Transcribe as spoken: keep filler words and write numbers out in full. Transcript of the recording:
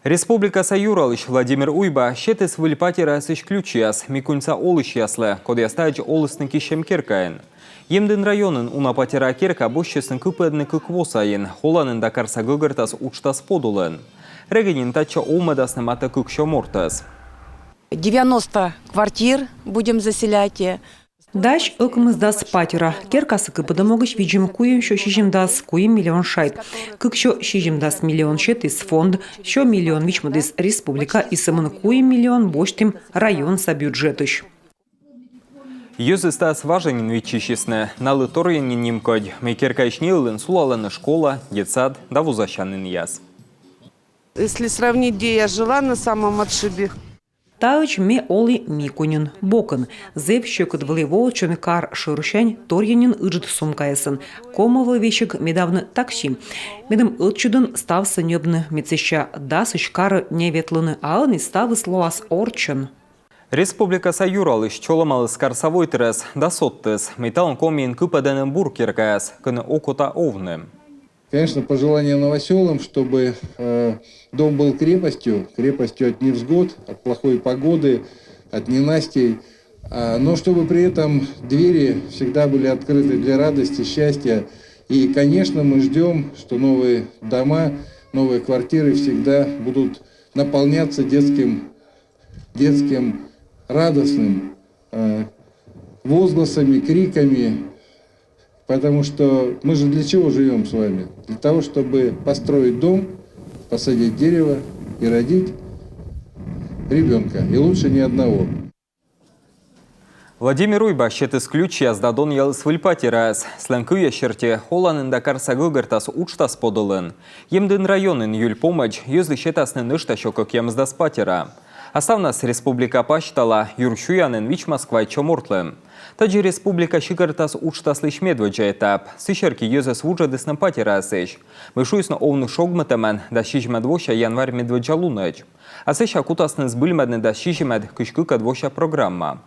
Республикаса Юралысь Владимир Уйба сетіс выль патераысь ключьяс Микуньса олысьяслы, кодъяс тадз олісны киссьӧм керкаын. Емдін районын уна патера керка босьтчисны кыпӧдны кык во сайын Холанын да карса гӧгӧртас уджтас подулын. Регыд нин татчӧ овмӧдасны матӧ кыксё мортӧс. Девяносто квартир будем заселять. Дась ӧкмысдас патера. Керкасӧ кыпӧдӧм могысь видзим куимсё сизимдас куим миллион шайт. Кыксё сизимдас миллион сетіс фонд, сё миллион вичмӧдіс республика, и сӧмын куим миллион босьтім районса бюджетысь. Йӧзыс тайӧс важӧн нин виччысисны, налы торйӧн нин нимкодь, мый керкаысь неылын сулалӧны школа, детсад да вузасянінъяс. Если сравнить, где я жила на самом отшибе, Таӧдз ме олі Микуньын, бокын. Зэв сьӧкыд вӧлі воӧдчыны кар шӧрсянь, торйӧн нин ыджыд сумкаясӧн. Кома вӧлі весиг медавны такси. Медым ӧтчыдын ставсӧ ньӧбны, мед сэсся дасысь карӧ не ветлыны, а ӧні ставыс лоас орччӧн. Республикаса Юралысь чолӧмаліс карса войтырӧс да содтіс, мый талун Комиын кыпӧдӧны бур керкаяс, кӧні окота овны. Конечно, пожелание новоселам, чтобы э, дом был крепостью, крепостью от невзгод, от плохой погоды, от ненастей, а, но чтобы при этом двери всегда были открыты для радости, счастья. И, конечно, мы ждем, что новые дома, новые квартиры всегда будут наполняться детским, детским радостным э, возгласами, криками, потому что мы же для чего живем с вами? Для того, чтобы построить дом, посадить дерево и родить ребенка. И лучше не одного. Владимир Уйба сетіс ключьяс да донъяліс выль патераӧс. Сылӧн кывъяс серти, Холанын да карса гӧгӧртас уджтас подулын Емдін районын июль помӧдз йӧзлы сетасны нӧшта сё кӧкъямысдас патера. А ставнас республика пасьтала юр сюянін вичмас квайтсё мортлы. Тадзи республика сикӧртас уджтаслысь медводдза этап. Сы серти йӧзӧс вуджӧдісны патераысь, мый шуисны овны шогмытӧмӧн дас сизимӧд вося январь медводдза лунӧдз. А сэсся кутасны збыльмӧдны дас сизимӧд кызь кыкӧд вося программа.